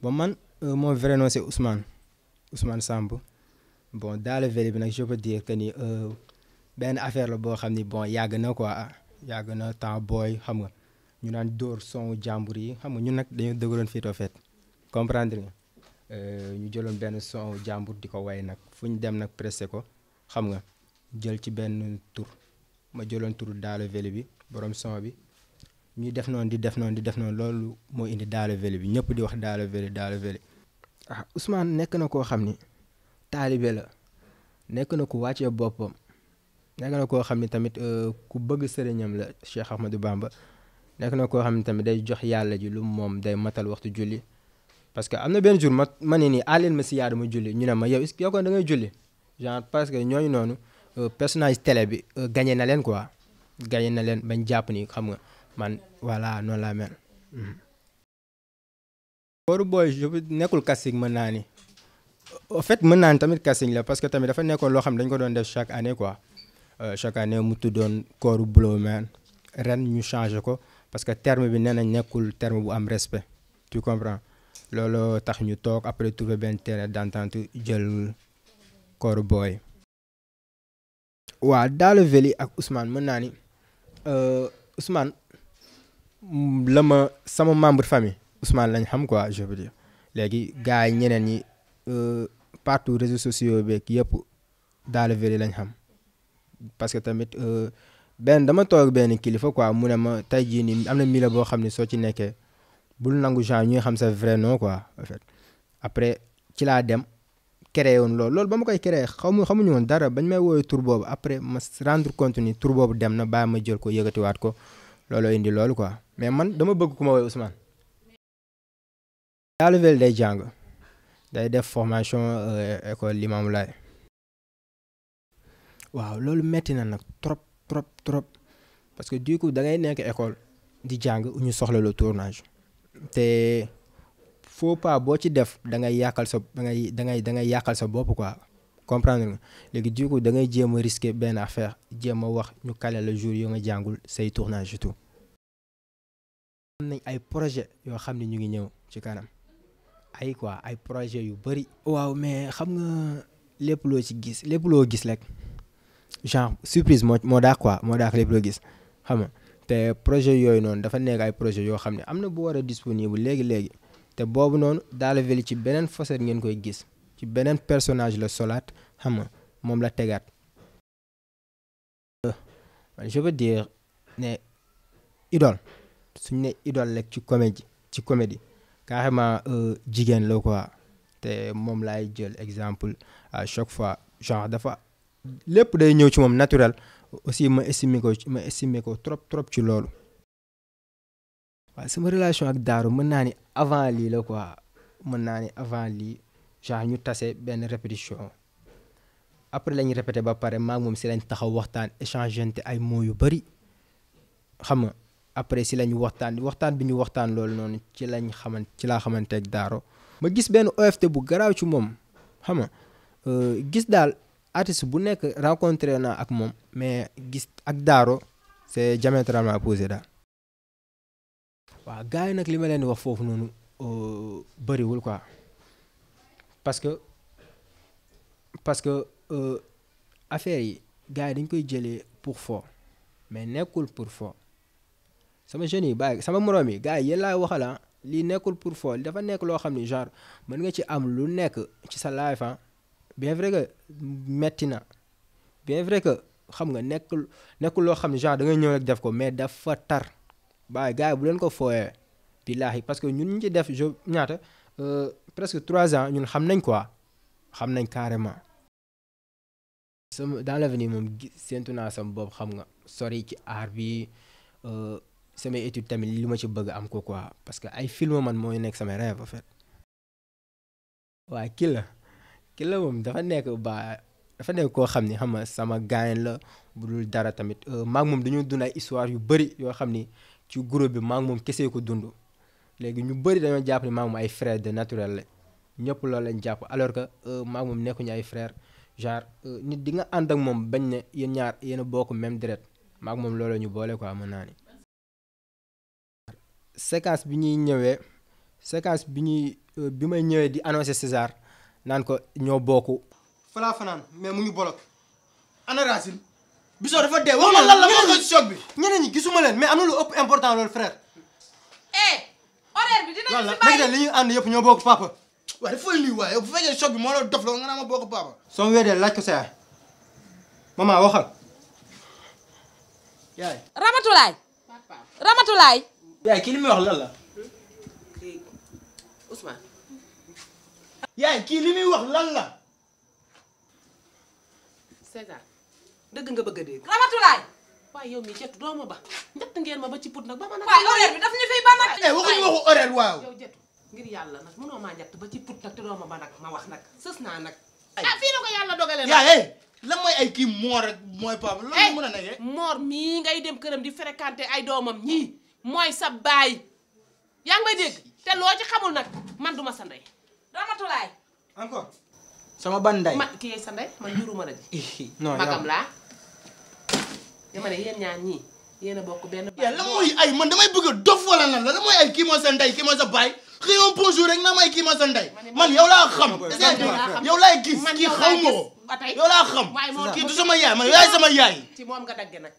bon man mon vrai nom c'est Ousmane Samb. Bon dans le vélo bi nag je peux dire que ni benn affaire la boo xam ni bon yàgg na quoi yàgg na temps booy xam nga ñu naan dóor son jàmbur yi xam nga ñun nag dañoo dëgëroon fit au fait comprendre nga ñu jëloon benn son jàmbur di ko way nag fu ñu dem nag pressé ko xam nga jël ci benn tur ma jëloon tur dans le vélo bi borom son bi ñuy def noonu di def noonu loolu moo indi dans le vélo bi ñëpp di wax dans le vélo ah Ousmane nekk na koo xam ni taalibe la nekk na ku wàccee boppam nekk na koo xam ni tamit ku bëgg sëriñam la Cheikh Ahmadou Bamba nekk na koo xam ni tamit day jox yàlla ji lu moom day matal waxtu julli parce que am na benn jour ma ne nii àlleen ma si yaadu ma julli ñu ne ma yow kon da ngay julli genre parce que ñooñu noonu personnage télé bi gagné na leen quoi gagné na leen bañ jàpp ni xam nga man voilà noonu laa mel. Kooru booy nekkul casting mën naa ni en fait mën naa ni tamit casting la parce que tamit dafa nekkoon loo xam ne dañu ko doon def chaque année quoi chaque année mu tuddoon kooru Blowman ren ñu changé ko parce que terme bi nee nañ nekkul terme bu am respect tu comprends loolu tax ñu toog après trouver benn terrain d'entente jël kooru booy. waaw dans le vélo ak Ousmane mën naa ni Ousmane la ma sama membre famille Ousmane lañ xam quoi je veux dire léegi gars yi ñeneen ñi partout réseaux sociaux beeg yëpp dans le vélo lañ xam parce que tamit benn dama toog benn kilifa quoi mu ne ma tey jii nii am na milieu boo xam ne soo ci nekkee bul nangu genre ñuy xam sa vrai nom quoi en fait après ci laa dem créé woon loolu ba ma koy créé xamuñu woon dara bañ may woowee tur boobu après ma rendre compte ni tur boobu dem na bàyyi ma jël ko yëgatiwaat ko looloo indi loolu quoi mais man dama bëgg ku ma woowee Ousmane. Dans le vélo day jàng day def formation école Limamou Laye waaw loolu metti na nag trop parce que du coup da ngay nekk école di jàng ñu soxla le tournage te faut pas boo ci def da ngay yàqal sa bopp quoi comprendre nga léegi du coup da ngay jéem a risquer benn affaire jéem a wax ñu kale le jour yoo nga jàngul say tournage et tout. am nañ ay projet yoo xam ne ñu ngi ñëw ci kanam ay projet yu bari. waaw mais xam nga lépp loo gis rek genre surprise moo daax quoi moo daax lépp loo gis xam nga te projet yooyu noonu dafa nekk ay projet yoo xam ne am na bu war a disponible léegi te boobu noonu dans le vélo ci beneen facette ngeen koy gis ci beneen personnage la solaat xam nga moom la tegaat. je veux dire ne idole suñ ne idole rek ci comédie carrément jigéen la quoi te moom laay jël exemple à chaque fois genre dafa lépp day ñëw ci moom naturel aussi ma estimer ko trop ci loolu. waaw sama relation ak Darou mën naa ni avant lii la quoi genre ñu tase benn répétition après lañu répété ba pare maak moom si lañ taxaw waxtaan échangeante ay mots yu bari xam nga après si lañu waxtaan bi ñu waxtaan loolu noonu ci laa xamante ak Darou ma gis benn OFT bu garaaw ci moom xam nga gis daal artiste bu nekk rencontré naa ak moom mais gis ak Darou c'est diamétralement opposé daal. waaw gars yi nag li ma leen di wax foofu noonu bëriwul quoi parce que affaire yi gars yi dañ koy jëlee pour fo mais nekkul pour fo sama jeunes yi bàyyi sama moroom yi gars yi yéen laay waxala lii nekkul pour fo dafa nekk loo xam ni genre mën nga ci am lu nekk ci sa life bien vrai que metti na bien vrai que xam nga nekkul loo xam ne genre da nga ñëw rek def ko mais dafa tar. baay gars yi bu leen ko fooyee billaahi parce que ñun ñu ci def ñaata presque 3 ans ñun xam nañ quoi xam nañ carrément. dans l'avenir moom séntu naa sama bopp xam nga sori ci art bi samay étude tamit li ma ci bëgg am ko quoi parce que ay film man mooy nekk samay rêve en fait. waaye kii la moom dafa nekk koo xam ni xam nga sama gaañ la bu dul dara tamit maak moom dañoo dund ay histoire yu bari yoo xam ni. ci groupe bi maa ngi moom kese ko dund léegi ñu bëri dañoo jàpp ne maa ngi moom ay frère de naturel la ñëpp loolu lañ jàpp alors que maa ngi moom nekkuñu ay frère genre nit di nga ànd ak moom bañ ne yéen ñaar yéen a bokk même deret maa ngi moom loolu ñu boole quoi mën naa ni. séquence bi ñuy bi may ñëwee di annoncé César naan ko ñoo bokk. falaa fanaan mais mu ngi bolok. ana Racine. Biso dafa dee wax ma lan la moo ko choc bi. ñeneen ñi gisuma leen mais am na lu ëpp important loolu frère. horaire bi dinañu si bàyyi li ñuy ànd yëpp ñoo bokk papa. waaye dafa lii waaye yow bu fekkee choc bi moo la dof la nga naa ma bokk papa. soo weedee laaj ko sa yaay. maman waxal. yaay. Ramatulaay. yaay kii li muy wax lan la. Ousmane. yaay kii li muy wax lan la. César dëgg nga bëgg a dégg. Ramatulaay. waaye yow mii jettu doo ma ba njett ngeen ma ba ci put nag ba ma nag. waaye horaire bi daf ñu fiy ba nag. waxuñu waxu horaire waaw. yow jettu ngir yàlla nag mënoo maa njett ba ci put nag te doo ma ba nag ma wax nag sës naa nag. fii la ko yàlla dogalee nag. yaay lan mooy ay kii moor rek mooy papa loolu mën a nekkee. moor mii ngay dem këram di fréquenté ay doomam ñii mooy sa baay yaa ngi may dégg te loo ci xamul nag man duma sa ndey. Ramatulaay. encore. sama ban ndey. kii sa ndey man juruma la ji. non magam laa. dama ne yéen ñaar ñii yéen a bokk benn. yaa la mooy ay man damay bëgg a dof wala lan la mooy ay kii moo sa ndey kii moo sa baay xëy na bonjour rek naa may kii moo sa ndey man yow laa xam. yow laay gis kii xaw ma ko. yow laa xam kii du sama yaay man yow yaay sama yaay. ci moom nga dagge nag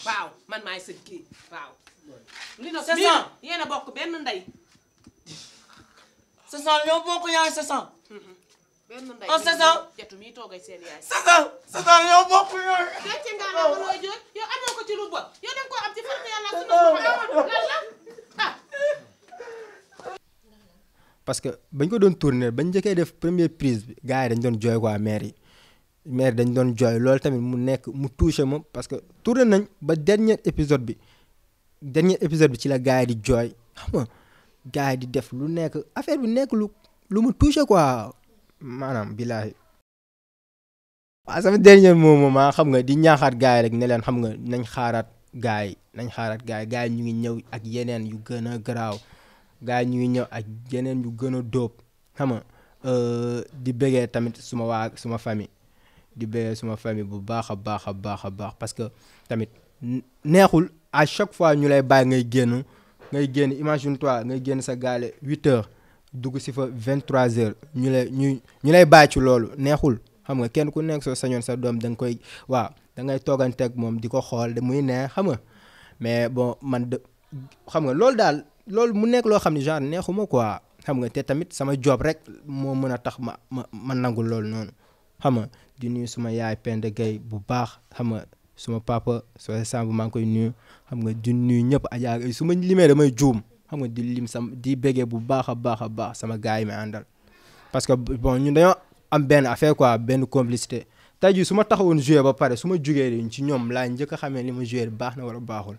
waaw man maay sëñ kii waaw. li nag yéen a bokk benn ndey. 500 ñoo bokk yaay 500. benn ndey. 500. jetu mi toogay seen yaay. 500 ñoo bokk yaay. gàcce nga la ko looy jooy yow amoo ko ci lu bon yow da nga koo am ci fan yàlla sunu lan la ah. parce que bañ ko doon tourner bañ njëkkee def première prise bi gars yi dañ doon jooy quoi maire dañ doon jooy loolu tamit mu nekk mu touché ma parce que tourné nañ ba dernier épisode bi ci la gars yi di jooy xam nga gars yi di def lu nekk affaire bi nekk lu mu touché quoi maanaam billaahi. waaw sama dernier moment xam nga di ñaaxaat gars yi rek ne leen xam nga nañ xaaraat gars yi ñu ngi ñëw ak yeneen yu gën a garaaw. gaa yi ñu ngi ñëw ak yeneen yu gën a dóob xam nga di bëggee tamit suma famille di bëggee suma famille bu baax a baax parce que tamit neexul à chaque fois ñu lay bàyyi ngay génn imagine toi ngay génn sa gaale 8h dugg si fa 23h ñu lay bàyyi ci loolu neexul xam nga kenn ku nekk soo sañoon sa doom da nga koy waaw da ngay tooganteeg moom di ko xool de muy neex xam nga mais bon xam nga loolu daal. loolu mu nekk loo xam ne genre neexuma quoi xam nga te tamit sama job rek moo mën a tax ma nangul loolu noonu xam nga di nuyu suma yaay Penda Gueye bu baax xam nga suma papa soo Samb maa ngi koy nuyu xam nga di nuyu ñëpp Adja su ma limee damay juum xam nga di lim di béggee bu baax a baax sama gars yi may àndal parce que bon ñun dañoo am benn affaire quoi benn complicité tey jii su ma taxawoon joué ba pare su ma jugee ci ñoom laa njëkk a xamee li ma joué baax na wala baaxul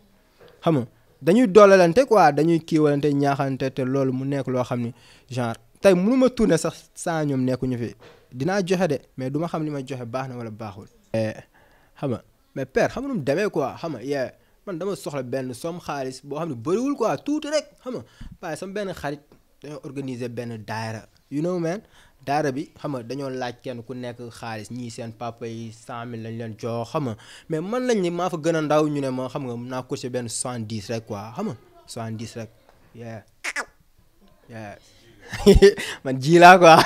xam nga dañuy doolalante quoi dañuy kiiwalante ñaaxante te loolu mu nekk loo xam ni genre tey mënu ma tourner sax saa ñoom nekkuñu fi dinaa joxe de mais du ma xam li ma joxe baax na wala baaxul. xam nga mais père xam nga nu mu demee quoi xam nga man dama soxla benn somme xaalis boo xam ne bëriwul quoi tuuti rek xam nga waaye sama benn xarit dañoo organiser benn daayra you know man daara bi xam nga dañoo laaj kenn ku nekk xaalis ñii seen papa yi 100 000 lañ leen jox xam nga mais man lañ ni maa fa gën a ndaw ñu ne ma xam nga naa ko ci benn 70 rek quoi xam nga 70 rek man ji laa quoi